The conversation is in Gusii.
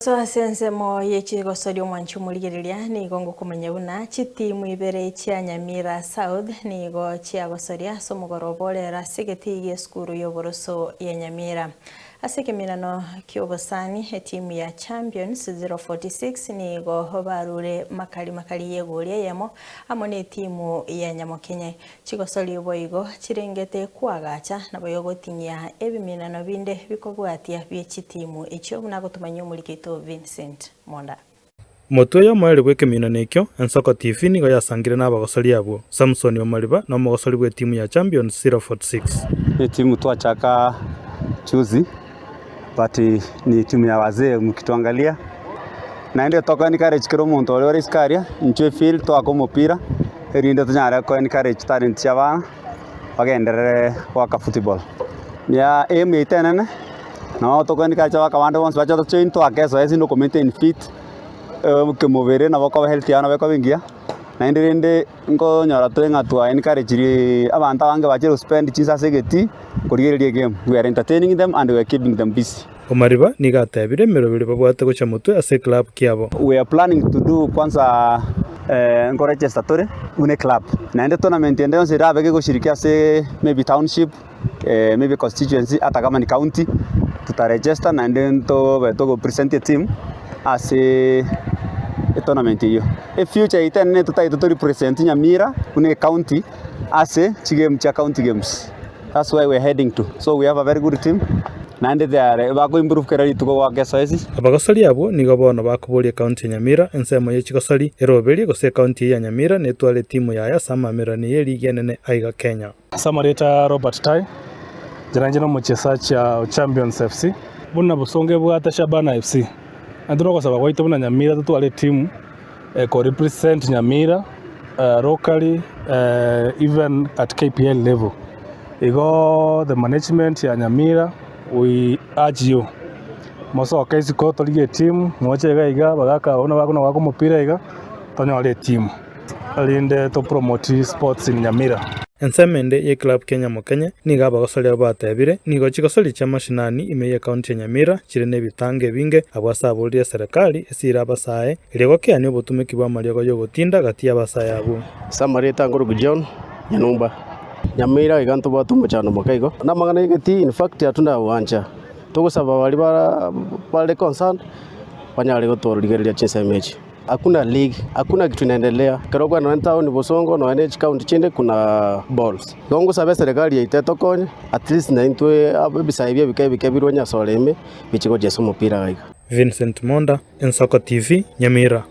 Gosoa ase ensemo ye chigosoria omwanchi omorigereria nigo ngokomanya buna chitimu ibere chia Nyamira South nigo chiagosoria ase omogoroba orero ase egetii gi'esukuru y'oboroso ya Nyamira. Ase ekeminano ki'obosani etimu ya Champions 046 nigo barure makari makari y'egori eyemo amo n'etimu ya Nyamokenye. Chigosoria boigo chirengete koagacha naboigo gotinyia ebiminano binde bikobwatia bie chitimu echio buna agotomanyia omoriki oito Vincent Monda. Motwe y'omoerio bw'ekeminano ekio, Ensoko TV nigo yasangire nabagosoria abwo, Samson Omariba na omogosori bw'etimu ya Champions 046. Ni timu twachaka juzi but ni timu ya wazee mkituangalia naende toko encourage kera omonto oria ore isiko aria inchuo efield toake omopira erinde tonyare ko encourage talent chia abana bagenderere goaka football. Ya aim yaito enene nabo toko encourage abaka bande bonsi bache tojoin toake ezoezi na okomaintain fit kemobere nabo okoba health yao nabo ekoba engiya naende rende Nkonyora tore ng'a twa encourage abanto abange bachire gospend chinsa ase egetii korigereria egame, we are entertaining them and we are keeping them busy. Omariba nigo atebire emeroberi babwate gochia motwe ase eclub kiabo. We are planning to do kwanza nkoregister tore buna eclub naende tournament ende yonsi erabe gegoshiriki ase maybe township, maybe constituency ata kama ni county tutaregister naende ntobe togopresent eteam ase etournament eyio. Efuture yaito enene totagete to represent Nyamira buna ecounty ase chigame chia county games. That's where we are heading to. So we have a very good team naende they are bako improve kera rituko goaka ezoezi. Abagosori abwo nigo bono bakoboria ecounty ya Nyamira ensemo ye chigosori eroberie gose ecounty eye ya Nyamira netware etimu yaye ase amamererano ye ligi enene aiga Kenya. Ase amarieta a Robert Tai, inche nainche nomochesachi o Champions FC. Buna Bosongo ebwate Shabana FC, naintwe nogosaba gwaito buna Nyamira totware etimu eko represent Nyamira locally even at KPL level. Igo the management ya Nyamira we urge you mosoke isiko torigie etimu moche iga iga abagaka aba buna bakona goaka omopira iga tonyore etimu. Erinde to promote sports in Nyamira. Ensemo ende y'eclub kia Nyamokenye nigo abagosori abwo batebire nigo chigosori chia mashinani ime y'ecounty ya Nyamira chire nebitango ebinge abwo ase aborire eserekari esire abasae erio gokeania obotumeki bw'amariogo y'ogotinda gati y'abasae abwo. Ase amarieta Ngoroku John Nyanumba. Nyamira iga ntobwate omochando moke igo. Namang'ana y'egetii in fact hatuna gwancha. Togosaba baria bare concerned banyare gotorigereria chinsemo echi. Hakuna league, hakuna kitu inaendelea. Ekero okogenda nonya town Bosongo nonya ne chikaunti chinde kuna balls. Igo ngosabe eserekari yaito etokonye at least naintwe ebisae ebi ebike ebike birwe nyasore ime biche gochesa omopira iga. Vincent Monda, Ensoko TV, Nyamira.